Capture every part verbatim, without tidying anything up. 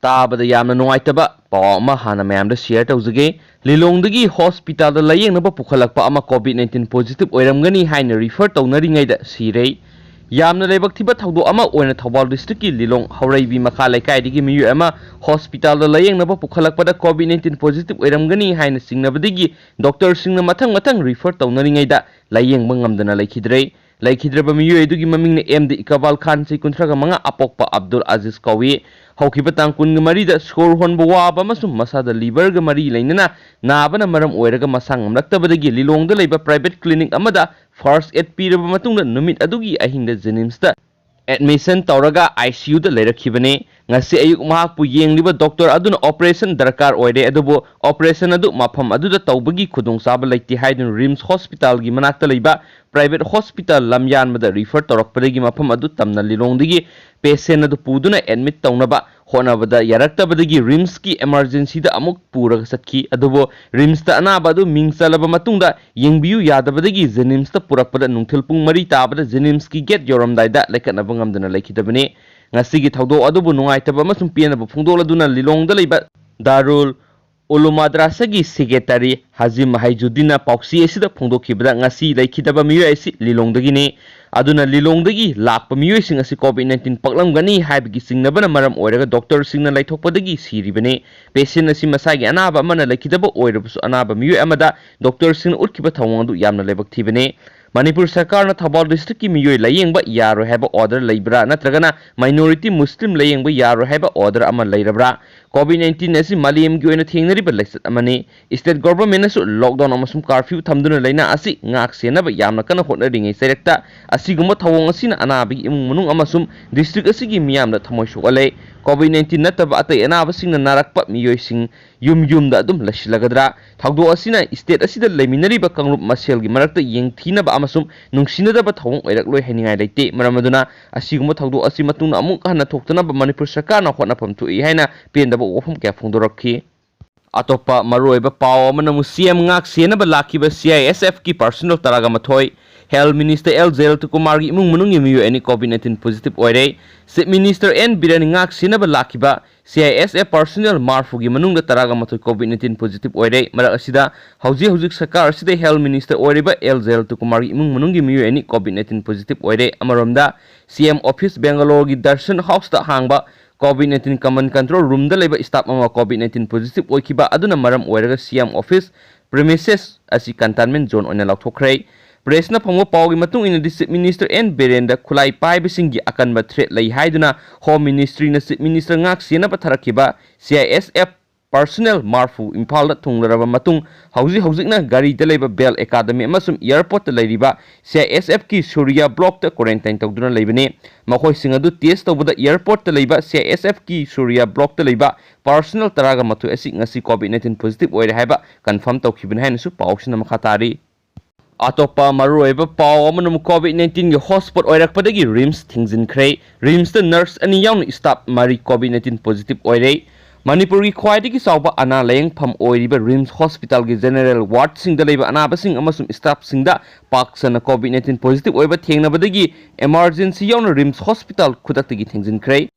ꯇꯥꯕꯗ ꯌꯥꯝꯅ ꯅꯨꯡꯉꯥꯏꯇꯕ ꯄꯥꯎ ꯑꯃ ꯍꯥꯟꯅ ꯃꯌꯥꯝꯗ ꯁꯤꯌꯔ ꯇꯧꯖꯒꯦ꯫ ꯂꯤꯂꯣꯡꯗꯒꯤ ꯍꯣꯁꯄꯤꯇꯥꯜꯗ ꯂꯥꯌꯦꯡꯅꯕ ꯄꯨꯈꯠꯂꯛꯄ ꯑꯃ ꯀꯣꯚꯤꯗ ꯅꯥꯏꯟꯇꯤꯟ ꯄꯣꯖꯤꯇꯤꯚ ꯑꯣꯏꯔꯝꯒꯅꯤ ꯍꯥꯏꯅ ꯔꯤꯐꯔ ꯇꯧꯅꯔꯤꯉꯩꯗ ꯁꯤꯔꯦ꯫ ꯌꯥꯝꯅ ꯂꯥꯏꯕꯛ ꯊꯤꯕ ꯊꯧꯗꯣꯛ ꯑꯃ ꯑꯣꯏꯅ ꯊꯧꯕꯥꯜ ꯗꯤꯁꯇ꯭ꯔꯤꯛꯀꯤ ꯂꯤꯂꯣꯡ ꯍꯧꯔꯩꯕꯤ ꯃꯈꯥ ꯂꯩꯀꯥꯏꯗꯒꯤ ꯃꯤꯑꯣꯏ ꯑꯃ ꯍꯣꯁꯄꯤꯇꯥꯜꯗ ꯂꯥꯌꯦꯡꯅꯕ ꯄꯨꯈꯠꯂꯛꯄꯗ ꯀꯣꯚꯤꯗ ꯅꯥꯏꯟꯇꯤꯟ ꯄꯣꯖꯤꯇꯤꯚ ꯑꯣꯏꯔꯝꯒꯅꯤ ꯍꯥꯏꯅ ꯆꯤꯡꯅꯕꯗꯒꯤ ꯗꯣꯛꯇꯔꯁꯤꯡꯅ ꯃꯊꯪ ꯃꯊꯪ ꯔꯤꯐꯔ ꯇꯧꯅꯔꯤꯉꯩꯗ ꯂꯥꯌꯦꯡꯕ ꯉꯝꯗꯅ ꯂꯩꯈꯤꯗ꯭ꯔꯦ꯫ ꯂꯩꯈꯤꯗ꯭ꯔꯕ ꯃꯤꯑꯣꯏ ꯑꯗꯨꯒꯤ ꯃꯃꯤꯡꯅ ꯑꯦꯝ ꯗꯤ ꯏꯀꯕꯥꯜ ꯈꯥꯟ, ꯆꯍꯤ ꯀꯨꯟꯊ꯭ꯔꯥꯒ ꯃꯉꯥ, ꯑꯄꯣꯛꯄ ꯑꯕꯗꯨꯜ ꯑꯖꯤꯖ ꯀꯧꯏ꯫ ꯍꯧꯈꯤꯕ ꯇꯥꯡ ꯀꯨꯟꯒ ꯃꯔꯤꯗ ꯁꯣꯔ ꯍꯣꯟꯕ ꯋꯥꯕ ꯑꯃꯁꯨꯡ ꯃꯁꯥꯗ ꯂꯤꯚꯔꯒ ꯃꯔꯤ ꯂꯩꯅꯅ ꯅꯥꯕꯅ ꯃꯔꯝ ꯑꯣꯏꯔꯒ ꯃꯁꯥ ꯉꯝꯂꯛꯇꯕꯗꯒꯤ ꯂꯤꯂꯣꯡꯗ ꯂꯩꯕ ꯄ꯭ꯔꯥꯏꯚꯦꯠ ꯀ꯭ꯂꯤꯅꯤꯛ ꯑꯃꯗ ꯐꯥꯔꯁ ꯑꯦꯗ ꯄꯤꯔꯕ ꯃꯇꯨꯡꯗ ꯅꯨꯃꯤꯠ ꯑꯗꯨꯒꯤ ꯑꯍꯤꯡꯗ ꯖꯦꯅꯤꯝꯁꯇ ꯑꯦꯗꯃꯤꯁꯟ ꯇꯧꯔꯒ ꯑꯥꯏ ꯁꯤ ꯌꯨꯗ ꯂꯩꯔꯛꯈꯤꯕꯅꯤ꯫ ꯉꯁꯤ ꯑꯌꯨꯛ ꯃꯍꯥꯛꯄꯨ ꯌꯦꯡꯂꯤꯕ ꯗꯣꯛꯇꯔ ꯑꯗꯨꯅ ꯑꯣꯄꯔꯦꯁꯟ ꯗꯔꯀꯥꯔ ꯑꯣꯏꯔꯦ, ꯑꯗꯨꯕꯨ ꯑꯣꯄꯔꯦꯁꯟ ꯑꯗꯨ ꯃꯐꯝ ꯑꯗꯨꯗ ꯇꯧꯕꯒꯤ ꯈꯨꯗꯣꯡꯆꯥꯕ ꯂꯩꯇꯦ ꯍꯥꯏꯗꯨꯅ ꯔꯤꯝꯁ ꯍꯣꯁꯄꯤꯇꯥꯜꯒꯤ ꯃꯅꯥꯛꯇ ꯂꯩꯕ ꯄ꯭ꯔꯥꯏꯚꯦꯠ ꯍꯣꯁꯄꯤꯇꯥꯜ ꯂꯝꯌꯥꯟꯕꯗ ꯔꯤꯐꯔ ꯇꯧꯔꯛꯄꯗꯒꯤ ꯃꯐꯝ ꯑꯗꯨ ꯇꯝꯅ ꯂꯤꯂꯣꯡꯗꯒꯤ ꯄꯦꯁꯦꯟ ꯑꯗꯨ ꯄꯨꯗꯨꯅ ꯑꯦꯗꯃꯤꯠ ꯇꯧꯅꯕ ꯍꯣꯠꯅꯕꯗ ꯌꯥꯔꯛꯇꯕꯗꯒꯤ ꯔꯤꯝꯁꯀꯤ ꯏꯃꯥꯔꯖꯦꯟꯁꯤꯗ ꯑꯃꯨꯛ ꯄꯨꯔꯒ ꯆꯠꯈꯤ꯫ ꯑꯗꯨꯕꯨ ꯔꯤꯝꯁꯇ ꯑꯅꯥꯕ ꯑꯗꯨ ꯃꯤꯡ ꯆꯜꯂꯕ ꯃꯇꯨꯡꯗ ꯌꯦꯡꯕꯤꯌꯨ ꯌꯥꯗꯕꯗꯒꯤ ꯖꯦꯅꯤꯝꯁꯇ ꯄꯨꯔꯛꯄꯗ ꯅꯨꯡꯊꯤꯜ ꯄꯨꯡ ꯃꯔꯤ ꯇꯥꯕꯗ ꯖꯦꯅꯤꯝꯁꯀꯤ ꯒꯦꯠ ꯌꯧꯔꯝꯗꯥꯏꯗ ꯂꯩꯈꯠꯅꯕ ꯉꯝꯗꯅ ꯂꯩꯈꯤꯗꯕꯅꯤ꯫ ꯉꯁꯤꯒꯤ ꯊꯧꯗꯣꯛ ꯑꯗꯨꯕꯨ ꯅꯨꯡꯉꯥꯏꯇꯕ ꯑꯃꯁꯨꯡ ꯄꯦꯟꯗꯕ ꯐꯣꯡꯗꯣꯛꯂꯗꯨꯅ ꯂꯤꯂꯣꯡꯗ ꯂꯩꯕ ꯗꯥꯔꯨꯜ ꯎꯂꯨ ꯃꯗ꯭ꯔꯥꯁꯥꯒꯤ ꯁꯦꯀ꯭ꯔꯦꯇꯔꯤ ꯍꯥꯖꯤꯝ ꯍꯩꯖꯨꯗꯤꯟꯅ ꯄꯥꯎꯆꯦ ꯑꯁꯤꯗ ꯐꯣꯡꯗꯣꯛꯈꯤꯕꯗ ꯉꯁꯤ ꯂꯩꯈꯤꯗꯕ ꯃꯤꯑꯣꯏ ꯑꯁꯤ ꯂꯤꯂꯣꯡꯗꯒꯤꯅꯤ꯫ ꯑꯗꯨꯅ ꯂꯤꯂꯣꯡꯗꯒꯤ ꯂꯥꯛꯄ ꯃꯤꯑꯣꯏꯁꯤꯡ ꯑꯁꯤ ꯀꯣꯚꯤꯗ ꯅꯥꯏꯟꯇꯤꯟ ꯄꯛꯂꯝꯒꯅꯤ ꯍꯥꯏꯕꯒꯤ ꯆꯤꯡꯅꯕꯅ ꯃꯔꯝ ꯑꯣꯏꯔꯒ ꯗꯣꯛꯇꯔꯁꯤꯡꯅ ꯂꯩꯊꯣꯛꯄꯗꯒꯤ ꯁꯤꯔꯤꯕꯅꯤ꯫ ꯄꯦꯁꯦꯟ ꯑꯁꯤ ꯃꯁꯥꯒꯤ ꯑꯅꯥꯕ ꯑꯃꯅ ꯂꯩꯈꯤꯗꯕ ꯑꯣꯏꯔꯕꯁꯨ ꯑꯅꯥꯕ ꯃꯤꯑꯣꯏ ꯑꯃꯗ ꯗꯣꯛꯇꯔꯁꯤꯡꯅ ꯎꯠꯈꯤꯕ ꯊꯧꯑꯣꯡ ꯑꯗꯨ ꯌꯥꯝꯅ ꯂꯥꯏꯕꯛ ꯊꯤꯕꯅꯤ꯫ ꯃꯅꯤꯄꯨꯔ ꯁꯔꯀꯥꯔꯅ ꯊꯧꯕꯥꯜ ꯗꯤꯁꯇ꯭ꯔꯤꯛꯀꯤ ꯃꯤꯑꯣꯏ ꯂꯥꯌꯦꯡꯕ ꯌꯥꯔꯣꯏ ꯍꯥꯏꯕ ꯑꯣꯔꯗꯔ ꯂꯩꯕ꯭ꯔꯥ, ꯅꯠꯇ꯭ꯔꯒꯅ ꯃꯥꯏꯅꯣꯔꯤꯇꯤ ꯃꯨꯁꯂꯤꯝ ꯂꯥꯌꯦꯡꯕ ꯌꯥꯔꯣꯏ ꯍꯥꯏꯕ ꯑꯣꯔꯗꯔ ꯑꯃ ꯂꯩꯔꯕ꯭ꯔꯥ? ꯀꯣꯚꯤꯗ ꯅꯥꯏꯟꯇꯤꯟ ꯑꯁꯤ ꯃꯥꯂꯦꯝꯒꯤ ꯑꯣꯏꯅ ꯊꯦꯡꯅꯔꯤꯕ ꯂꯥꯏꯆꯠ ꯑꯃꯅꯤ꯫ ꯁ꯭ꯇꯦꯠ ꯒꯣꯚꯔꯟꯃꯦꯟꯠꯅꯁꯨ ꯂꯣꯛꯗꯥꯎꯟ ꯑꯃꯁꯨꯡ ꯀꯥꯔꯐ꯭ꯌꯨ ꯊꯝꯗꯨꯅ ꯂꯥꯏꯅꯥ ꯑꯁꯤ ꯉꯥꯛ ꯁꯦꯟꯅꯕ ꯌꯥꯝꯅ ꯀꯟꯅ ꯍꯣꯠꯅꯔꯤꯉꯩ ꯆꯩꯔꯛꯇ ꯑꯁꯤꯒꯨꯝꯕ ꯊꯧꯑꯣꯡ ꯑꯁꯤꯅ ꯑꯅꯥꯕꯒꯤ ꯏꯃꯨꯡ ꯃꯅꯨꯡ ꯑꯃꯁꯨꯡ ꯗꯤꯁꯇ꯭ꯔꯤꯛ ꯑꯁꯤꯒꯤ ꯃꯤꯌꯥꯝꯗ ꯊꯃꯣꯏ ꯁꯣꯛꯍꯜꯂꯦ꯫ ꯀꯣꯚꯤꯗ ꯅꯥꯏꯟꯇꯤꯟ ꯅꯠꯇꯕ ꯑꯇꯩ ꯑꯅꯥꯕꯁꯤꯡꯅ ꯅꯥꯔꯛꯄ ꯃꯤꯑꯣꯏꯁꯤꯡ ꯌꯨꯝ ꯌꯨꯝꯗ ꯑꯗꯨꯝ ꯂꯩꯁꯤꯜꯂꯒꯗ꯭ꯔꯥ? ꯊꯧꯗꯣꯛ ꯑꯁꯤꯅ ꯁ꯭ꯇꯦꯠ ꯑꯁꯤꯗ ꯂꯩꯃꯤꯟꯅꯔꯤꯕ ꯀꯥꯡꯂꯨꯞ ꯃꯁꯦꯜꯒꯤ ꯃꯔꯛꯇ ꯌꯦꯡꯊꯤꯅꯕ ꯑꯃꯁꯨꯡ ꯅꯨꯡꯁꯤꯅꯗꯕ ꯊꯧꯑꯣꯡ ꯑꯣꯏꯔꯛꯂꯣꯏ ꯍꯥꯏꯅꯤꯡꯉꯥꯏ ꯂꯩꯇꯦ꯫ ꯃꯔꯝ ꯑꯗꯨꯅ ꯑꯁꯤꯒꯨꯝꯕ ꯊꯧꯗꯣꯛ ꯑꯁꯤ ꯃꯇꯨꯡꯗ ꯑꯃꯨꯛ ꯍꯟꯅ ꯊꯣꯛꯇꯅꯕ ꯃꯅꯤꯄꯨꯔ ꯁꯔꯀꯥꯔꯅ ꯍꯣꯠꯅꯐꯝ ꯊꯣꯛꯏ ꯍꯥꯏꯅ ꯄꯦꯟꯗꯕ ꯋꯥꯐꯝ ꯀꯌꯥ ꯐꯣꯡꯗꯣꯔꯛꯈꯤ꯫ ꯑꯇꯣꯞꯄ ꯃꯔꯨꯑꯣꯏꯕ ꯄꯥꯎ ꯑꯃꯅ ꯃꯨꯁꯂꯤꯝ ꯉꯥꯛ ꯁꯦꯟꯅꯕ ꯂꯥꯛꯈꯤꯕ ꯁꯤ ꯑꯥꯏ ꯑꯦꯁ ꯑꯦꯐꯀꯤ ꯄꯥꯔꯁꯅꯦꯜ ꯇꯔꯥꯒ ꯃꯥꯊꯣꯏ, Health Minister L Jayanta Kumarꯒꯤ ꯏꯃꯨꯡ ꯃꯅꯨꯡꯒꯤ ꯃꯤꯑꯣꯏ ꯑꯅꯤ COVID nineteen positive ꯑꯣꯏꯔꯦ꯫ Chief Minister N Biren ꯉꯥꯛ ꯁꯦꯟꯅꯕ ꯂꯥꯛꯈꯤꯕ C I S F personnel ꯃꯔꯤꯐꯨꯒꯤ ꯃꯅꯨꯡꯗ ꯇꯔꯥꯃꯥꯊꯣꯏ COVID nineteen positive ꯑꯣꯏꯔꯦ꯫ ꯃꯔꯛ ꯑꯁꯤꯗ ꯍꯧꯖꯤꯛ ꯍꯧꯖꯤꯛ ꯁꯔꯀꯥꯔ ꯑꯁꯤꯗ Health Minister ꯑꯣꯏꯔꯤꯕ L Jayanta Kumarꯒꯤ ꯏꯃꯨꯡ ꯃꯅꯨꯡꯒꯤ ꯃꯤꯑꯣꯏ ꯑꯅꯤ COVID nineteen positive ꯑꯣꯏꯔꯦ꯫ ꯑꯃꯔꯣꯝꯗ, C M office Bangaloreꯒꯤ Darshan Houseꯇ ꯍꯥꯡꯕ COVID nineteen command control roomꯗ ꯂꯩꯕ staff ꯑꯃ COVID nineteen positive ꯑꯣꯏꯈꯤꯕ ꯑꯗꯨꯅ ꯃꯔꯝ ꯑꯣꯏꯔꯒ C M office premises ꯑꯁꯤ containment zone ꯑꯣꯏꯅ ꯂꯥꯎꯊꯣꯛꯈ꯭ꯔꯦ꯫ Pressꯅ ꯐꯪꯕ ꯄꯥꯎꯒꯤ ꯃꯇꯨꯡ ꯏꯟꯅꯗꯤ, Chief Minister N Birenꯗ ꯈꯨꯠꯂꯥꯏ ꯄꯥꯏꯕꯁꯤꯡꯒꯤ ꯑꯀꯟꯕ threat ꯂꯩ ꯍꯥꯏꯗꯨꯅ Home Ministryꯅ Chief Minister ꯉꯥꯛ ꯁꯦꯟꯅꯕ ꯊꯥꯔꯛꯈꯤꯕ C I S F personnel ꯃꯔꯤꯐꯨ ꯏꯝꯐꯥꯜꯗ ꯊꯨꯡꯂꯔꯕ ꯃꯇꯨꯡ, ꯍꯧꯖꯤꯛ ꯍꯧꯖꯤꯛꯅ ꯒꯥꯔꯤꯗ ꯂꯩꯕ Bell Academy ꯑꯃꯁꯨꯡ airportꯇ ꯂꯩꯔꯤꯕ C I S Fꯀꯤ Surya blockꯇ quarantine ꯇꯧꯗꯨꯅ ꯂꯩꯕꯅꯤ꯫ ꯃꯈꯣꯏꯁꯤꯡ ꯑꯗꯨ test ꯇꯧꯕꯗ airportꯇ ꯂꯩꯕ C I S Fꯀꯤ Surya blockꯇ ꯂꯩꯕ personnel ꯇꯔꯥꯃꯥꯊꯣꯏ ꯑꯁꯤ ꯉꯁꯤ COVID nineteen positive ꯑꯣꯏꯔꯦ ꯍꯥꯏꯕ confirm ꯇꯧꯈꯤꯕꯅꯤ ꯍꯥꯏꯅꯁꯨ ꯄꯥꯎꯁꯤꯅ ꯃꯈꯥ ꯇꯥꯔꯤ꯫ ꯑꯇꯣꯞꯄ ꯃꯔꯨꯑꯣꯏꯕ ꯄꯥꯎ ꯑꯃꯅ, COVID nineteenꯒꯤ hotspot ꯑꯣꯏꯔꯛꯄꯗꯒꯤ RIMS ꯊꯤꯡꯖꯤꯟꯈ꯭ꯔꯦ꯫ RIMSꯇ nurse ꯑꯅꯤ ꯌꯥꯎꯅ staff ꯃꯔꯤ COVID nineteen positive ꯑꯣꯏꯔꯦ꯫ ꯃꯅꯤꯄꯨꯔꯒꯤ ꯈ꯭ꯋꯥꯏꯗꯒꯤ ꯆꯥꯎꯕ ꯑꯅꯥ ꯂꯥꯌꯦꯡꯐꯝ ꯑꯣꯏꯔꯤꯕ RIMS hospitalꯒꯤ general wardꯁꯤꯡꯗ ꯂꯩꯕ ꯑꯅꯥꯕꯁꯤꯡ ꯑꯃꯁꯨꯡ staffꯁꯤꯡꯗ ꯄꯥꯛ ꯁꯟꯅ COVID nineteen positive ꯑꯣꯏꯕ ꯊꯦꯡꯅꯕꯗꯒꯤ emergency ꯌꯥꯎꯅ RIMS hospital ꯈꯨꯗꯛꯇꯒꯤ ꯊꯤꯡꯖꯤꯟꯈ꯭ꯔꯦ꯫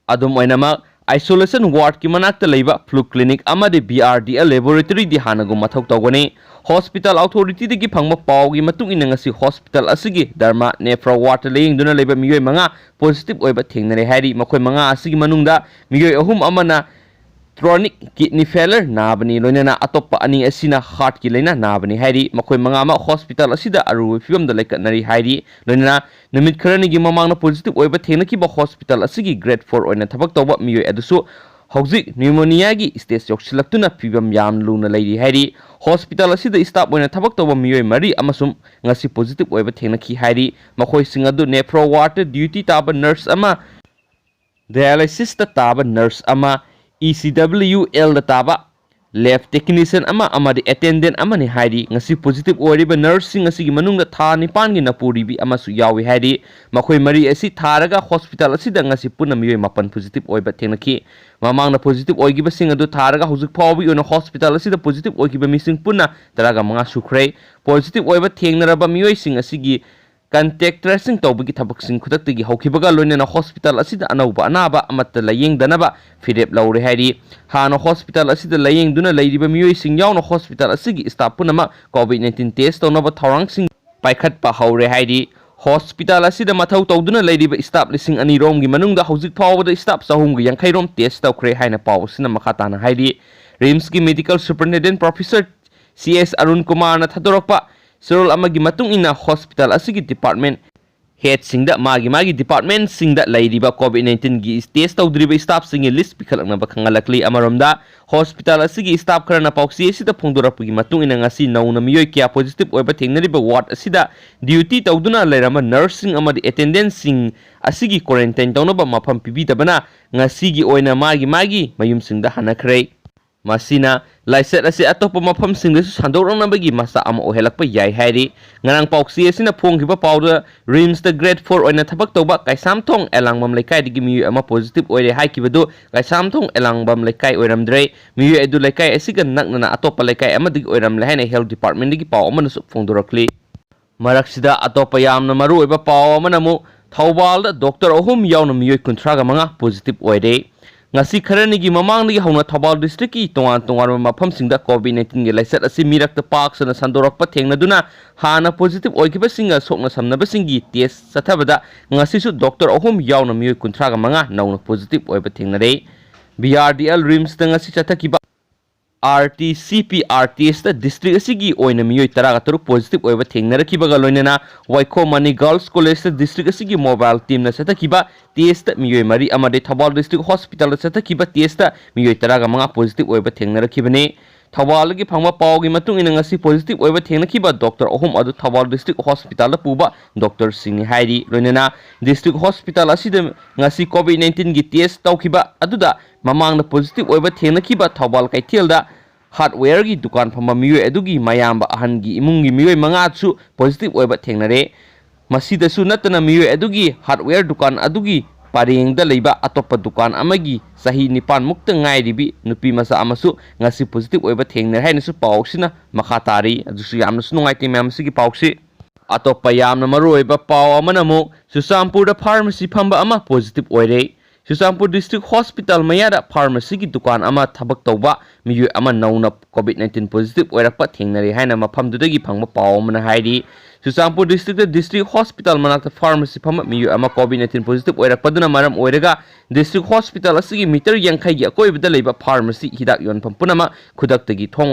ꯑꯗꯨꯝ ꯑꯣꯏꯅꯃꯛ, isolation wardꯀꯤ ꯃꯅꯥꯛꯇ ꯂꯩꯕ flu clinic ꯑꯃꯗꯤ BRDL laboratoryꯗꯤ ꯍꯥꯟꯅꯒꯨꯝ ꯃꯊꯧ ꯇꯧꯒꯅꯤ꯫ Hospital authorityꯗꯒꯤ ꯐꯪꯕ ꯄꯥꯎꯒꯤ ꯃꯇꯨꯡ ꯏꯟꯅ, ꯉꯁꯤ hospital ꯑꯁꯤꯒꯤ derma nephro wardꯇ ꯂꯥꯌꯦꯡꯗꯨꯅ ꯂꯩꯕ ꯃꯤꯑꯣꯏ ꯃꯉꯥ positive ꯑꯣꯏꯕ ꯊꯦꯡꯅꯔꯦ ꯍꯥꯏꯔꯤ꯫ ꯃꯈꯣꯏ ꯃꯉꯥ ꯑꯁꯤꯒꯤ ꯃꯅꯨꯡꯗ ꯃꯤꯑꯣꯏ ꯑꯍꯨꯝ ꯑꯃꯅ chronic kidney failure ꯅꯥꯕꯅꯤ, ꯂꯣꯏꯅꯅ ꯑꯇꯣꯞꯄ ꯑꯅꯤ ꯑꯁꯤꯅ heartꯀꯤ ꯂꯥꯏꯅꯥ ꯅꯥꯕꯅꯤ ꯍꯥꯏꯔꯤ꯫ ꯃꯈꯣꯏ ꯃꯉꯥꯃꯛ hospital ꯑꯁꯤꯗ ꯑꯔꯨꯕ ꯐꯤꯕꯝꯗ ꯂꯩꯈꯠꯅꯔꯤ ꯍꯥꯏꯔꯤ꯫ ꯂꯣꯏꯅꯅ ꯅꯨꯃꯤꯠ ꯈꯔꯅꯤꯒꯤ ꯃꯃꯥꯡꯗ positive ꯑꯣꯏꯕ ꯊꯦꯡꯅꯈꯤꯕ hospital ꯑꯁꯤꯒꯤ grade four ꯑꯣꯏꯅ ꯊꯕꯛ ꯇꯧꯕ ꯃꯤꯑꯣꯏ ꯑꯗꯨꯁꯨ ꯍꯧꯖꯤꯛ pneumoniaꯒꯤ stage ꯌꯧꯁꯤꯜꯂꯛꯇꯨꯅ ꯐꯤꯕꯝ ꯌꯥꯝ ꯂꯨꯅ ꯂꯩꯔꯤ ꯍꯥꯏꯔꯤ꯫ Hospital ꯑꯁꯤꯗ staff ꯑꯣꯏꯅ ꯊꯕꯛ ꯇꯧꯕ ꯃꯤꯑꯣꯏ ꯃꯔꯤ ꯑꯃꯁꯨꯡ ꯉꯁꯤ positive ꯑꯣꯏꯕ ꯊꯦꯡꯅꯈꯤ ꯍꯥꯏꯔꯤ꯫ ꯃꯈꯣꯏꯁꯤꯡ ꯑꯗꯨ nephro wardꯇ duty ꯇꯥꯕ nurse ꯑꯃ, dialysisꯇ ꯇꯥꯕ nurse ꯑꯃ, ECWLꯗ ꯇꯥꯕ ꯂꯦꯕ ꯇꯦꯛꯅꯤꯁꯤꯌꯟ ꯑꯃ ꯑꯃꯗꯤ ꯑꯦꯇꯦꯟꯗꯦꯟ ꯑꯃꯅꯤ ꯍꯥꯏꯔꯤ꯫ ꯉꯁꯤ ꯄꯣꯖꯤꯇꯤꯚ ꯑꯣꯏꯔꯤꯕ ꯅꯔꯁꯁꯤꯡ ꯑꯁꯤꯒꯤ ꯃꯅꯨꯡꯗ ꯊꯥ ꯅꯤꯄꯥꯟꯒꯤ ꯅꯄꯨꯔꯤꯕꯤ ꯑꯃꯁꯨ ꯌꯥꯎꯏ ꯍꯥꯏꯔꯤ꯫ ꯃꯈꯣꯏ ꯃꯔꯤ ꯑꯁꯤ ꯊꯥꯔꯒ ꯍꯣꯁꯄꯤꯇꯥꯜ ꯑꯁꯤꯗ ꯉꯁꯤ ꯄꯨꯟꯅ ꯃꯤꯑꯣꯏ ꯃꯥꯄꯟ ꯄꯣꯖꯤꯇꯤꯚ ꯑꯣꯏꯕ ꯊꯦꯡꯅꯈꯤ꯫ ꯃꯃꯥꯡꯗ ꯄꯣꯖꯤꯇꯤꯚ ꯑꯣꯏꯈꯤꯕꯁꯤꯡ ꯑꯗꯨ ꯊꯥꯔꯒ ꯍꯧꯖꯤꯛ ꯐꯥꯎꯕꯒꯤ ꯑꯣꯏꯅ ꯍꯣꯁꯄꯤꯇꯥꯜ ꯑꯁꯤꯗ ꯄꯣꯖꯤꯇꯤꯚ ꯑꯣꯏꯈꯤꯕ ꯃꯤꯁꯤꯡ ꯄꯨꯟꯅ ꯇꯔꯥꯒ ꯃꯉꯥ ꯁꯨꯈ꯭ꯔꯦ꯫ ꯄꯣꯖꯤꯇꯤꯚ ꯑꯣꯏꯕ ꯊꯦꯡꯅꯔꯕ ꯃꯤꯑꯣꯏꯁꯤꯡ ꯑꯁꯤꯒꯤ ꯀꯟꯇꯦꯛ ꯇ꯭ꯔꯦꯁꯤꯡ ꯇꯧꯕꯒꯤ ꯊꯕꯛꯁꯤꯡ ꯈꯨꯗꯛꯇꯒꯤ ꯍꯧꯈꯤꯕꯒ ꯂꯣꯏꯅꯅ ꯍꯣꯁꯄꯤꯇꯥꯜ ꯑꯁꯤꯗ ꯑꯅꯧꯕ ꯑꯅꯥꯕ ꯑꯃꯠꯇ ꯂꯥꯌꯦꯡꯗꯅꯕ ꯐꯤꯔꯦꯞ ꯂꯧꯔꯦ ꯍꯥꯏꯔꯤ꯫ ꯍꯥꯟꯅ ꯍꯣꯁꯄꯤꯇꯥꯜ ꯑꯁꯤꯗ ꯂꯥꯌꯦꯡꯗꯨꯅ ꯂꯩꯔꯤꯕ ꯃꯤꯑꯣꯏꯁꯤꯡ ꯌꯥꯎꯅ ꯍꯣꯁꯄꯤꯇꯥꯜ ꯑꯁꯤꯒꯤ ꯁ꯭ꯇꯥꯐ ꯄꯨꯝꯅꯃꯛ ꯀꯣꯚꯤꯗ ꯅꯥꯏꯟꯇꯤꯟ ꯇꯦꯁ ꯇꯧꯅꯕ ꯊꯧꯔꯥꯡꯁꯤꯡ ꯄꯥꯏꯈꯠꯄ ꯍꯧꯔꯦ ꯍꯥꯏꯔꯤ꯫ ꯍꯣꯁꯄꯤꯇꯥꯜ ꯑꯁꯤꯗ ꯃꯊꯧ ꯇꯧꯗꯨꯅ ꯂꯩꯔꯤꯕ ꯁ꯭ꯇꯥꯐ ꯂꯤꯁꯤꯡ ꯑꯅꯤ ꯔꯣꯝꯒꯤ ꯃꯅꯨꯡꯗ ꯍꯧꯖꯤꯛ ꯐꯥꯎꯕꯗ ꯁ꯭ꯇꯥꯐ ꯆꯍꯨꯝꯒ ꯌꯥꯡꯈꯩ ꯔꯣꯝ ꯇꯦꯁ ꯇꯧꯈ꯭ꯔꯦ ꯍꯥꯏꯅ ꯄꯥꯎ ꯑꯁꯤꯅ ꯃꯈꯥ ꯇꯥꯅ ꯍꯥꯏꯔꯤ꯫ ꯔꯤꯝꯁꯀꯤ medical superintendent professor C S Arun ꯀꯨꯃꯥꯔꯅ ꯊꯥꯗꯣꯔꯛꯄ ꯆꯦꯔꯣꯜ ꯑꯃꯒꯤ ꯃꯇꯨꯡ ꯏꯟꯅ ꯍꯣꯁꯄꯤꯇꯥꯜ ꯑꯁꯤꯒꯤ ꯗꯤꯄꯥꯔꯠꯃꯦꯟꯠ ꯍꯦꯗꯁꯤꯡꯗ ꯃꯥꯒꯤ ꯃꯥꯒꯤ ꯗꯤꯄꯥꯔꯠꯃꯦꯟꯠꯁꯤꯡꯗ ꯂꯩꯔꯤꯕ ꯀꯣꯚꯤꯗ ꯅꯥꯏꯟꯇꯤꯟꯒꯤ ꯇꯦꯁ ꯇꯧꯗ꯭ꯔꯤꯕ ꯁ꯭ꯇꯥꯐꯁꯤꯡꯒꯤ ꯂꯤꯁ꯭ꯠ ꯄꯤꯈꯠꯂꯛꯅꯕ ꯈꯪꯍꯜꯂꯛꯂꯤ꯫ ꯑꯃꯔꯣꯝꯗ, ꯍꯣꯁꯄꯤꯇꯥꯜ ꯑꯁꯤꯒꯤ ꯁ꯭ꯇꯥꯐ ꯈꯔꯅ ꯄꯥꯎꯆꯦ ꯑꯁꯤꯗ ꯐꯣꯡꯗꯣꯔꯛꯄꯒꯤ ꯃꯇꯨꯡ ꯏꯟꯅ, ꯉꯁꯤ ꯅꯧꯅ ꯃꯤꯑꯣꯏ ꯀꯌꯥ ꯄꯣꯖꯤꯇꯤꯚ ꯑꯣꯏꯕ ꯊꯦꯡꯅꯔꯤꯕ ꯋꯥꯔꯗ ꯑꯁꯤꯗ ꯗ꯭ꯌꯨꯇꯤ ꯇꯧꯗꯨꯅ ꯂꯩꯔꯝꯕ ꯅꯔꯁꯁꯤꯡ ꯑꯃꯗꯤ ꯑꯦꯇꯦꯟꯗꯦꯟꯠꯁꯤꯡ ꯑꯁꯤꯒꯤ ꯀ꯭ꯋꯥꯔꯦꯟꯇꯥꯏꯟ ꯇꯧꯅꯕ ꯃꯐꯝ ꯄꯤꯕꯤꯗꯕꯅ ꯉꯁꯤꯒꯤ ꯑꯣꯏꯅ ꯃꯥꯒꯤ ꯃꯥꯒꯤ ꯃꯌꯨꯝꯁꯤꯡꯗ ꯍꯟꯅꯈ꯭ꯔꯦ꯫ ꯃꯁꯤꯅ ꯂꯥꯏꯆꯠ ꯑꯁꯤ ꯑꯇꯣꯞꯄ ꯃꯐꯝꯁꯤꯡꯗꯁꯨ ꯁꯟꯗꯣꯔꯛꯅꯕꯒꯤ ꯃꯆꯥꯛ ꯑꯃ ꯑꯣꯏꯍꯜꯂꯛꯄ ꯌꯥꯏ ꯍꯥꯏꯔꯤ꯫ ꯉꯔꯥꯡ ꯄꯥꯎꯆꯦ ꯑꯁꯤꯅ ꯐꯣꯡꯈꯤꯕ ꯄꯥꯎꯗ, ꯔꯤꯝꯁꯇ ꯒ꯭ꯔꯦꯗ ꯐꯣꯔ ꯑꯣꯏꯅ ꯊꯕꯛ ꯇꯧꯕ ꯀꯩꯁꯥꯝꯊꯣꯡ ꯑꯦꯂꯥꯡꯕꯝ ꯂꯩꯀꯥꯏꯗꯒꯤ ꯃꯤꯑꯣꯏ ꯑꯃ ꯄꯣꯖꯤꯇꯤꯚ ꯑꯣꯏꯔꯦ ꯍꯥꯏꯈꯤꯕꯗꯨ ꯀꯩꯁꯥꯝꯊꯣꯡ ꯑꯦꯂꯥꯡꯕꯝ ꯂꯩꯀꯥꯏ ꯑꯣꯏꯔꯝꯗ꯭ꯔꯦ꯫ ꯃꯤꯑꯣꯏ ꯑꯗꯨ ꯂꯩꯀꯥꯏ ꯑꯁꯤꯒ ꯅꯛꯅꯅ ꯑꯇꯣꯞꯄ ꯂꯩꯀꯥꯏ ꯑꯃꯗꯒꯤ ꯑꯣꯏꯔꯝꯂꯦ ꯍꯥꯏꯅ ꯍꯦꯜꯊ ꯗꯤꯄꯥꯔꯠꯃꯦꯟꯗꯒꯤ ꯄꯥꯎ ꯑꯃꯅꯁꯨ ꯐꯣꯡꯗꯣꯔꯛꯂꯤ꯫ ꯃꯔꯛꯁꯤꯗ ꯑꯇꯣꯞꯄ ꯌꯥꯝꯅ ꯃꯔꯨꯑꯣꯏꯕ ꯄꯥꯎ ꯑꯃꯅ ꯑꯃꯨꯛ ꯊꯧꯕꯥꯜꯗ ꯗꯣꯛꯇꯔ ꯑꯍꯨꯝ ꯌꯥꯎꯅ ꯃꯤꯑꯣꯏ ꯀꯨꯟꯊ꯭ꯔꯥꯒ ꯃꯉꯥ ꯄꯣꯖꯤꯇꯤꯚ ꯑꯣꯏꯔꯦ꯫ ꯉꯁꯤ ꯈꯔꯅꯤꯒꯤ ꯃꯃꯥꯡꯗꯒꯤ ꯍꯧꯅ ꯊꯧꯕꯥꯜ ꯗꯤꯁꯇ꯭ꯔꯤꯛꯀꯤ ꯇꯣꯉꯥꯟ ꯇꯣꯉꯥꯟꯕ ꯃꯐꯝꯁꯤꯡꯗ ꯀꯣꯚꯤꯗ ꯅꯥꯏꯟꯇꯤꯟꯒꯤ ꯂꯥꯏꯆꯠ ꯑꯁꯤ ꯃꯤꯔꯛꯇ ꯄꯥꯛ ꯁꯟꯅ ꯁꯟꯗꯣꯔꯛꯄ ꯊꯦꯡꯅꯗꯨꯅ ꯍꯥꯟꯅ ꯄꯣꯖꯤꯇꯤꯚ ꯑꯣꯏꯈꯤꯕꯁꯤꯡꯒ ꯁꯣꯛꯅ ꯁꯝꯅꯕꯁꯤꯡꯒꯤ ꯇꯦꯁ ꯆꯠꯊꯕꯗ ꯉꯁꯤꯁꯨ ꯗꯣꯛꯇꯔ ꯑꯍꯨꯝ ꯌꯥꯎꯅ ꯃꯤꯑꯣꯏ ꯀꯨꯟꯊ꯭ꯔꯥꯒ ꯃꯉꯥ ꯅꯧꯅ ꯄꯣꯖꯤꯇꯤꯚ ꯑꯣꯏꯕ ꯊꯦꯡꯅꯔꯦ꯫ ꯕꯤ ꯑꯥꯔ ꯗꯤ ꯑꯦꯜ ꯔꯤꯝꯁꯇ ꯉꯁꯤ ꯆꯠꯊꯈꯤꯕ R T C P R test district ꯑꯁꯤꯒꯤ ꯑꯣꯏꯅ ꯃꯤꯑꯣꯏ ꯇꯔꯥꯒ ꯇꯔꯨꯛ ꯄꯣꯖꯤꯇꯤꯚ ꯑꯣꯏꯕ ꯊꯦꯡꯅꯔꯛꯈꯤꯕꯒ ꯂꯣꯏꯅꯅ ꯋꯥꯏꯈꯣꯝ ꯃꯅꯤ ꯒꯥꯔꯜꯁ ꯀꯣꯂꯦꯖꯇ ꯗꯤꯁꯇ꯭ꯔꯤꯛ ꯑꯁꯤꯒꯤ ꯃꯣꯕꯥꯏꯜ ꯇꯤꯝꯅ ꯆꯠꯊꯈꯤꯕ ꯇꯦꯁꯇ ꯃꯤꯑꯣꯏ ꯃꯔꯤ ꯑꯃꯗꯤ ꯊꯧꯕꯥꯜ ꯗꯤꯁꯇ꯭ꯔꯤꯛ ꯍꯣꯁꯄꯤꯇꯥꯜꯗ ꯆꯠꯊꯈꯤꯕ ꯇꯦꯁꯇ ꯃꯤꯑꯣꯏ ꯇꯔꯥꯒ ꯃꯉꯥ ꯄꯣꯖꯤꯇꯤꯚ ꯑꯣꯏꯕ ꯊꯦꯡꯅꯔꯛꯈꯤꯕꯅꯤ꯫ ꯊꯧꯕꯥꯜꯗꯒꯤ ꯐꯪꯕ ꯄꯥꯎꯒꯤ ꯃꯇꯨꯡ ꯏꯟꯅ ꯉꯁꯤ ꯄꯣꯖꯤꯇꯤꯚ ꯑꯣꯏꯕ ꯊꯦꯡꯅꯈꯤꯕ ꯗꯣꯛꯇꯔ ꯑꯍꯨꯝ ꯑꯗꯨ ꯊꯧꯕꯥꯜ ꯗꯤꯁꯇ꯭ꯔꯤꯛ ꯍꯣꯁꯄꯤꯇꯥꯜꯗ ꯄꯨꯕ ꯗꯣꯛꯇꯔꯁꯤꯡꯅꯤ ꯍꯥꯏꯔꯤ꯫ ꯂꯣꯏꯅꯅ ꯗꯤꯁꯇ꯭ꯔꯤꯛ ꯍꯣꯁꯄꯤꯇꯥꯜ ꯑꯁꯤꯗ ꯉꯁꯤ ꯀꯣꯚꯤꯗ ꯅꯥꯏꯟꯇꯤꯟꯒꯤ ꯇꯦꯁ ꯇꯧꯈꯤꯕ ꯑꯗꯨꯗ ꯃꯃꯥꯡꯗ ꯄꯣꯖꯤꯇꯤꯚ ꯑꯣꯏꯕ ꯊꯦꯡꯅꯈꯤꯕ ꯊꯧꯕꯥꯜ ꯀꯩꯊꯦꯜꯗ ꯍꯥꯔꯗꯋꯦꯌꯔꯒꯤ ꯗꯨꯀꯥꯟ ꯐꯝꯕ ꯃꯤꯑꯣꯏ ꯑꯗꯨꯒꯤ ꯃꯌꯥꯝꯕ ꯑꯍꯟꯒꯤ ꯏꯃꯨꯡꯒꯤ ꯃꯤꯑꯣꯏ ꯃꯉꯥꯁꯨ ꯄꯣꯖꯤꯇꯤꯚ ꯑꯣꯏꯕ ꯊꯦꯡꯅꯔꯦ꯫ ꯃꯁꯤꯗꯁꯨ ꯅꯠꯇꯅ ꯃꯤꯑꯣꯏ ꯑꯗꯨꯒꯤ ꯍꯥꯔꯗꯋꯦꯌꯔ ꯗꯨꯀꯥꯟ ꯑꯗꯨꯒꯤ ꯄꯔꯦꯡꯗ ꯂꯩꯕ ꯑꯇꯣꯞꯄ ꯗꯨꯀꯥꯟ ꯑꯃꯒꯤ ꯆꯍꯤ ꯅꯤꯄꯥꯟ ꯃꯨꯛꯇ ꯉꯥꯏꯔꯤꯕꯤ ꯅꯨꯄꯤ ꯃꯆꯥ ꯑꯃꯁꯨ ꯉꯁꯤ ꯄꯣꯖꯤꯇꯤꯚ ꯑꯣꯏꯕ ꯊꯦꯡꯅꯔꯦ ꯍꯥꯏꯅꯁꯨ ꯄꯥꯎꯁꯤꯅ ꯃꯈꯥ ꯇꯥꯔꯤ꯫ ꯑꯗꯨꯁꯨ ꯌꯥꯝꯅꯁꯨ ꯅꯨꯡꯉꯥꯏꯇꯦ ꯃꯌꯥꯝ ꯑꯁꯤꯒꯤ ꯄꯥꯎꯁꯤ꯫ ꯑꯇꯣꯞꯄ ꯌꯥꯝꯅ ꯃꯔꯨꯑꯣꯏꯕ ꯄꯥꯎ ꯑꯃꯅ ꯑꯃꯨꯛ ꯆꯨꯔꯆꯥꯟꯄꯨꯔꯗ ꯐꯥꯔꯃꯥꯁꯤ ꯐꯝꯕ ꯑꯃ ꯄꯣꯖꯤꯇꯤꯚ ꯑꯣꯏꯔꯦ꯫ ꯆꯨꯔꯆꯥꯟꯄꯨꯔ ꯗꯤꯁꯇ꯭ꯔꯤꯛ ꯍꯣꯁꯄꯤꯇꯥꯜ ꯃꯌꯥꯗ ꯐꯥꯔꯃꯥꯁꯤꯒꯤ ꯗꯨꯀꯥꯟ ꯑꯃ ꯊꯕꯛ ꯇꯧꯕ ꯃꯤꯑꯣꯏ ꯑꯃ ꯅꯧꯅ ꯀꯣꯚꯤꯗ ꯅꯥꯏꯟꯇꯤꯟ ꯄꯣꯖꯤꯇꯤꯚ ꯑꯣꯏꯔꯛꯄ ꯊꯦꯡꯅꯔꯦ ꯍꯥꯏꯅ ꯃꯐꯝꯗꯨꯗꯒꯤ ꯐꯪꯕ ꯄꯥꯎ ꯑꯃꯅ ꯍꯥꯏꯔꯤ꯫ ꯆꯨꯔꯆꯥꯟꯄꯨꯔ ꯗꯤꯁꯇ꯭ꯔꯤꯛꯇ ꯗꯤꯁꯇ꯭ꯔꯤꯛ ꯍꯣꯁꯄꯤꯇꯥꯜ ꯃꯅꯥꯛꯇ ꯐꯥꯔꯃꯥꯁꯤ ꯐꯝꯕ ꯃꯤꯑꯣꯏ ꯑꯃ ꯀꯣꯚꯤꯗ ꯅꯥꯏꯟꯇꯤꯟ ꯄꯣꯖꯤꯇꯤꯚ ꯑꯣꯏꯔꯛꯄꯗꯨꯅ ꯃꯔꯝ ꯑꯣꯏꯔꯒ ꯗꯤꯁꯇ꯭ꯔꯤꯛ ꯍꯣꯁꯄꯤꯇꯥꯜ ꯑꯁꯤꯒꯤ ꯃꯤꯇꯔ ꯌꯥꯡꯈꯩꯒꯤ ꯑꯀꯣꯏꯕꯗ ꯂꯩꯕ ꯐꯥꯔꯃꯥꯁꯤ ꯍꯤꯗꯥꯛ ꯌꯣꯟꯐꯝ ꯄꯨꯝꯅꯃꯛ ꯈꯨꯗꯛꯇꯒꯤ ꯊꯣꯡ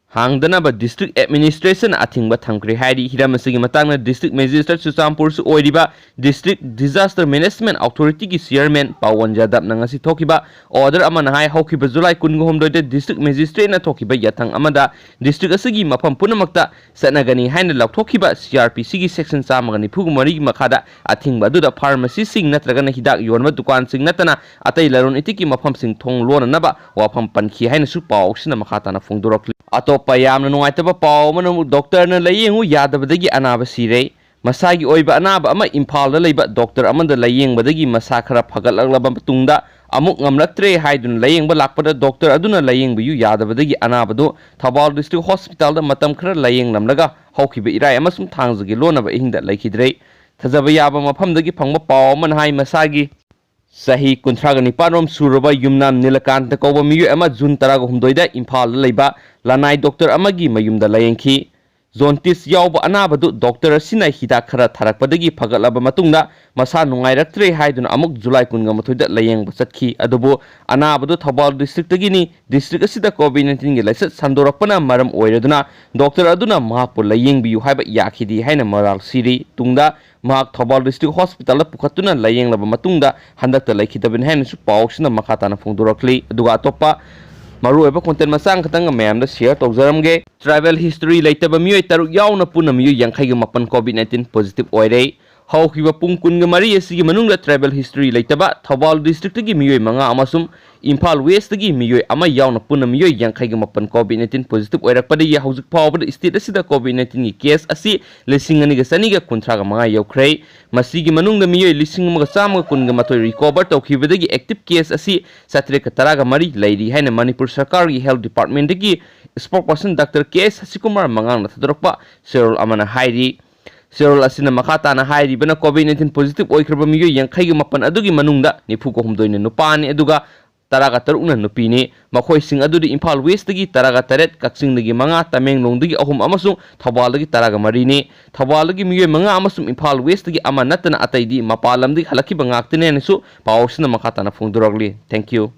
ꯍꯥꯡꯗꯅꯕ ꯗꯤꯁꯇ꯭ꯔꯤꯛ ꯑꯦꯗꯃꯤꯅꯤꯁꯇ꯭ꯔꯦꯁꯟꯅ ꯑꯊꯤꯡꯕ ꯊꯝꯈ꯭ꯔꯦ ꯍꯥꯏꯔꯤ꯫ ꯍꯤꯔꯝ ꯑꯁꯤꯒꯤ ꯃꯇꯥꯡꯗ ꯗꯤꯁꯇ꯭ꯔꯤꯛ ꯃꯦꯖꯤꯁꯇ꯭ꯔꯦꯠ ꯆꯨꯔꯆꯥꯟꯄꯨꯔꯁꯨ ꯑꯣꯏꯔꯤꯕ ꯗꯤꯁꯇ꯭ꯔꯤꯛ ꯗꯤꯖꯥꯁꯇꯔ ꯃꯦꯅꯦꯖꯃꯦꯟꯠ ꯑꯣꯊꯣꯔꯤꯇꯤꯒꯤ ꯆꯤꯌꯔꯃꯦꯟ ꯄꯥꯋꯟ ꯌꯥꯗꯕꯅ ꯉꯁꯤ ꯊꯣꯛꯈꯤꯕ ꯑꯣꯔꯗꯔ ꯑꯃꯅ ꯍꯥꯏ, ꯍꯧꯈꯤꯕ ꯖꯨꯂꯥꯏ ꯀꯨꯟꯒ ꯍꯨꯝꯗꯣꯏꯗ ꯗꯤꯁꯇ꯭ꯔꯤꯛ ꯃꯦꯖꯤꯁꯇ꯭ꯔꯦꯠꯅ ꯊꯣꯛꯈꯤꯕ ꯌꯥꯊꯪ ꯑꯃꯗ ꯗꯤꯁꯇ꯭ꯔꯤꯛ ꯑꯁꯤꯒꯤ ꯃꯐꯝ ꯄꯨꯝꯅꯃꯛꯇ ꯆꯠꯅꯒꯅꯤ ꯍꯥꯏꯅ ꯂꯥꯎꯊꯣꯛꯈꯤꯕ ꯁꯤ ꯑꯥꯔ ꯄꯤ ꯁꯤꯒꯤ ꯁꯦꯛꯁꯟ ꯆꯥꯝꯃꯒ ꯅꯤꯐꯨ ꯃꯔꯤꯒꯤ ꯃꯈꯥꯗ ꯑꯊꯤꯡꯕ ꯑꯗꯨꯗ ꯐꯥꯔꯃꯥꯁꯤꯁꯤꯡ ꯅꯠꯇ꯭ꯔꯒꯅ ꯍꯤꯗꯥꯛ ꯌꯣꯟꯕ ꯗꯨꯀꯥꯟꯁꯤꯡ ꯅꯠꯇꯅ ꯑꯇꯩ ꯂꯂꯣꯟ ꯏꯇꯤꯛꯀꯤ ꯃꯐꯝꯁꯤꯡ ꯊꯣꯡ ꯂꯣꯟꯅꯅꯕ ꯋꯥꯐꯝ ꯄꯟꯈꯤ ꯍꯥꯏꯅꯁꯨ ꯄꯥꯎꯁꯤꯅ ꯃꯈꯥ ꯇꯥꯅ ꯐꯣꯡꯗꯣꯔꯛꯂꯤ꯫ ꯑꯇꯣꯞꯄ ꯌꯥꯝꯅ ꯅꯨꯡꯉꯥꯏꯇꯕ ꯄꯥꯎ ꯑꯃꯅ ꯑꯃꯨꯛ ꯗꯣꯛꯇꯔꯅ ꯂꯥꯌꯦꯡꯉꯨ ꯌꯥꯗꯕꯗꯒꯤ ꯑꯅꯥꯕ ꯁꯤꯔꯦ꯫ ꯃꯁꯥꯒꯤ ꯑꯣꯏꯕ ꯑꯅꯥꯕ ꯑꯃ ꯏꯝꯐꯥꯜꯗ ꯂꯩꯕ ꯗꯣꯛꯇꯔ ꯑꯃꯗ ꯂꯥꯌꯦꯡꯕꯗꯒꯤ ꯃꯁꯥ ꯈꯔ ꯐꯒꯠꯂꯛꯂꯕ ꯃꯇꯨꯡꯗ ꯑꯃꯨꯛ ꯉꯝꯂꯛꯇ꯭ꯔꯦ ꯍꯥꯏꯗꯨꯅ ꯂꯥꯌꯦꯡꯕ ꯂꯥꯛꯄꯗ ꯗꯣꯛꯇꯔ ꯑꯗꯨꯅ ꯂꯥꯌꯦꯡꯕꯤꯌꯨ ꯌꯥꯗꯕꯗꯒꯤ ꯑꯅꯥꯕꯗꯨ ꯊꯧꯕꯥꯜ ꯗꯤꯁꯇ꯭ꯔꯤꯛ ꯍꯣꯁꯄꯤꯇꯥꯜꯗ ꯃꯇꯝ ꯈꯔ ꯂꯥꯌꯦꯡꯂꯝꯂꯒ ꯍꯧꯈꯤꯕ ꯏꯔꯥꯏ ꯑꯃꯁꯨꯡ ꯊꯥꯡꯖꯒꯤ ꯂꯣꯟꯅꯕ ꯑꯍꯤꯡꯗ ꯂꯩꯈꯤꯗ꯭ꯔꯦ꯫ ꯊꯥꯖꯕ ꯌꯥꯕ ꯃꯐꯝꯗꯒꯤ ꯐꯪꯕ ꯄꯥꯎ ꯑꯃꯅ ꯍꯥꯏ, ꯃꯁꯥꯒꯤ ꯆꯍꯤ ꯀꯨꯟꯊ꯭ꯔꯥꯒ ꯅꯤꯄꯥꯟ ꯔꯣꯝ ꯁꯨꯔꯕ ꯌꯨꯝꯅꯥꯝ ꯅꯤꯂꯀꯥꯟꯇ ꯀꯧꯕ ꯃꯤꯑꯣꯏ ꯑꯃ ꯖꯨꯟ ꯇꯔꯥꯒ ꯍꯨꯝꯗꯣꯏꯗ ꯏꯝꯐꯥꯜꯗ ꯂꯩꯕ ꯂꯅꯥꯏ ꯗꯣꯛꯇꯔ ꯑꯃꯒꯤ ꯃꯌꯨꯝꯗ ꯂꯥꯌꯦꯡꯈꯤ꯫ ꯖꯣꯟꯇꯤꯁ ꯌꯥꯎꯕ ꯑꯅꯥꯕꯗꯨ ꯗꯣꯛꯇꯔ ꯑꯁꯤꯅ ꯍꯤꯗꯥꯛ ꯈꯔ ꯊꯥꯔꯛꯄꯗꯒꯤ ꯐꯒꯠꯂꯕ ꯃꯇꯨꯡꯗ ꯃꯁꯥ ꯅꯨꯡꯉꯥꯏꯔꯛꯇ꯭ꯔꯦ ꯍꯥꯏꯗꯨꯅ ꯑꯃꯨꯛ ꯖꯨꯂꯥꯏ ꯀꯨꯟꯒ ꯃꯥꯊꯣꯏꯗ ꯂꯥꯌꯦꯡꯕ ꯆꯠꯈꯤ꯫ ꯑꯗꯨꯕꯨ ꯑꯅꯥꯕꯗꯨ ꯊꯧꯕꯥꯜ ꯗꯤꯁꯇ꯭ꯔꯤꯛꯇꯒꯤꯅꯤ꯫ ꯗꯤꯁꯇ꯭ꯔꯤꯛ ꯑꯁꯤꯗ ꯀꯣꯚꯤꯗ ꯅꯥꯏꯟꯇꯤꯟꯒꯤ ꯂꯥꯏꯆꯠ ꯁꯟꯗꯣꯔꯛꯄꯅ ꯃꯔꯝ ꯑꯣꯏꯔꯗꯨꯅ ꯗꯣꯛꯇꯔ ꯑꯗꯨꯅ ꯃꯍꯥꯛꯄꯨ ꯂꯥꯌꯦꯡꯕꯤꯌꯨ ꯍꯥꯏꯕ ꯌꯥꯈꯤꯗꯦ ꯍꯥꯏꯅ ꯃꯔꯥꯜ ꯁꯤꯔꯤ꯫ ꯇꯨꯡꯗ ꯃꯍꯥꯛ ꯊꯧꯕꯥꯜ ꯗꯤꯁꯇ꯭ꯔꯤꯛ ꯍꯣꯁꯄꯤꯇꯥꯜꯗ ꯄꯨꯈꯠꯇꯨꯅ ꯂꯥꯌꯦꯡꯂꯕ ꯃꯇꯨꯡꯗ ꯍꯟꯗꯛꯇ ꯂꯩꯈꯤꯗꯕꯅꯤ ꯍꯥꯏꯅꯁꯨ ꯄꯥꯎꯁꯤꯅ ꯃꯈꯥ ꯇꯥꯅ ꯐꯣꯡꯗꯣꯔꯛꯂꯤ꯫ ꯑꯗꯨꯒ ꯑꯇꯣꯞꯄ ꯃꯔꯨꯑꯣꯏꯕ ꯀꯣꯟꯇꯦꯟ ꯃꯆꯥ ꯑꯃꯈꯛꯇꯪꯒ ꯃꯌꯥꯝꯗ ꯁꯤꯌꯔ ꯇꯧꯖꯔꯝꯒꯦ꯫ ꯇ꯭ꯔꯥꯏꯕꯦꯜ ꯍꯤꯁꯇ꯭ꯔꯤ ꯂꯩꯇꯕ ꯃꯤꯑꯣꯏ ꯇꯔꯨꯛ ꯌꯥꯎꯅ ꯄꯨꯟꯅ ꯃꯤꯑꯣꯏ ꯌꯥꯡꯈꯩꯒ ꯃꯥꯄꯟ ꯀꯣꯚꯤꯗ ꯅꯥꯏꯟꯇꯤꯟ ꯄꯣꯖꯤꯇꯤꯚ ꯑꯣꯏꯔꯦ꯫ ꯍꯧꯈꯤꯕ ꯄꯨꯡ ꯀꯨꯟꯒ ꯃꯔꯤ ꯑꯁꯤꯒꯤ ꯃꯅꯨꯡꯗ tribal history ꯂꯩꯇꯕ ꯊꯧꯕꯥꯜ district ꯇꯒꯤ ꯃꯤꯑꯣꯏ ꯃꯉꯥ ꯑꯃꯁꯨꯡ ꯏꯝꯐꯥꯜ West ꯇꯒꯤ ꯃꯤꯑꯣꯏ ꯑꯃ ꯌꯥꯎꯅ ꯄꯨꯟꯅ ꯃꯤꯑꯣꯏ ꯌꯥꯡꯈꯩꯒ ꯃꯥꯄꯟ COVID nineteen positive ꯑꯣꯏꯔꯛꯄꯗꯒꯤ ꯍꯧꯖꯤꯛ ꯐꯥꯎꯕꯗ state ꯑꯁꯤꯗ COVID nineteen ꯒꯤ case ꯑꯁꯤ ꯂꯤꯁꯤꯡ ꯑꯅꯤꯒ ꯆꯅꯤꯒ ꯀꯨꯟꯊ꯭ꯔꯥꯒ ꯃꯉꯥ ꯌꯧꯈ꯭ꯔꯦ꯫ ꯃꯁꯤꯒꯤ ꯃꯅꯨꯡꯗ ꯃꯤꯑꯣꯏ ꯂꯤꯁꯤꯡ ꯑꯃꯒ ꯆꯥꯝꯃꯒ ꯀꯨꯟꯒ ꯃꯥꯊꯣꯏ recover ꯇꯧꯈꯤꯕꯗꯒꯤ active case ꯑꯁꯤ ꯆꯥꯇ꯭ꯔꯦꯠꯀ ꯇꯔꯥꯒ ꯃꯔꯤ ꯂꯩꯔꯤ ꯍꯥꯏꯅ ꯃꯅꯤꯄꯨꯔ ꯁꯔꯀꯥꯔꯒꯤ health department ꯗꯒꯤ spokesperson Doctor K S ꯁꯁꯤꯀꯨꯃꯥꯔ ꯃꯉꯥꯡꯅ ꯊꯥꯗꯣꯔꯛꯄ ꯆꯦꯔꯣꯜ ꯑꯃꯅ ꯍꯥꯏꯔꯤ꯫ ꯆꯦꯔꯣꯜ ꯑꯁꯤꯅ ꯃꯈꯥ ꯇꯥꯅ ꯍꯥꯏꯔꯤꯕꯅ, COVID nineteen positive ꯑꯣꯏꯈ꯭ꯔꯕ ꯃꯤꯑꯣꯏ ꯌꯥꯡꯈꯩꯒ ꯃꯥꯄꯟ ꯑꯗꯨꯒꯤ ꯃꯅꯨꯡꯗ ꯅꯤꯐꯨꯒ ꯍꯨꯝꯗꯣꯏꯅ ꯅꯨꯄꯥꯅꯤ, ꯑꯗꯨꯒ ꯇꯔꯥꯒ ꯇꯔꯨꯛꯅ ꯅꯨꯄꯤꯅꯤ꯫ ꯃꯈꯣꯏꯁꯤꯡ ꯑꯗꯨꯗꯤ ꯏꯝꯐꯥꯜ West ꯇꯒꯤ ꯇꯔꯥꯒ ꯇꯔꯦꯠ, ꯀꯛꯆꯤꯡꯗꯒꯤ ꯃꯉꯥ, ꯇꯃꯦꯡꯂꯣꯡꯗꯒꯤ ꯑꯍꯨꯝ ꯑꯃꯁꯨꯡ ꯊꯧꯕꯥꯜꯗꯒꯤ ꯇꯔꯥꯒ ꯃꯔꯤꯅꯤ꯫ ꯊꯧꯕꯥꯜꯗꯒꯤ ꯃꯤꯑꯣꯏ ꯃꯉꯥ ꯑꯃꯁꯨꯡ ꯏꯝꯐꯥꯜ West ꯇꯒꯤ ꯑꯃ ꯅꯠꯇꯅ ꯑꯇꯩꯗꯤ ꯃꯄꯥꯟ ꯂꯝꯗꯒꯤ ꯍꯜꯂꯛꯈꯤꯕ ꯉꯥꯛꯇꯅꯤ ꯍꯥꯏꯅꯁꯨ ꯄꯥꯎ ꯑꯁꯤꯅ ꯃꯈꯥ ꯇꯥꯅ ꯐꯣꯡꯗꯣꯔꯛꯂꯤ꯫ Thank you꯫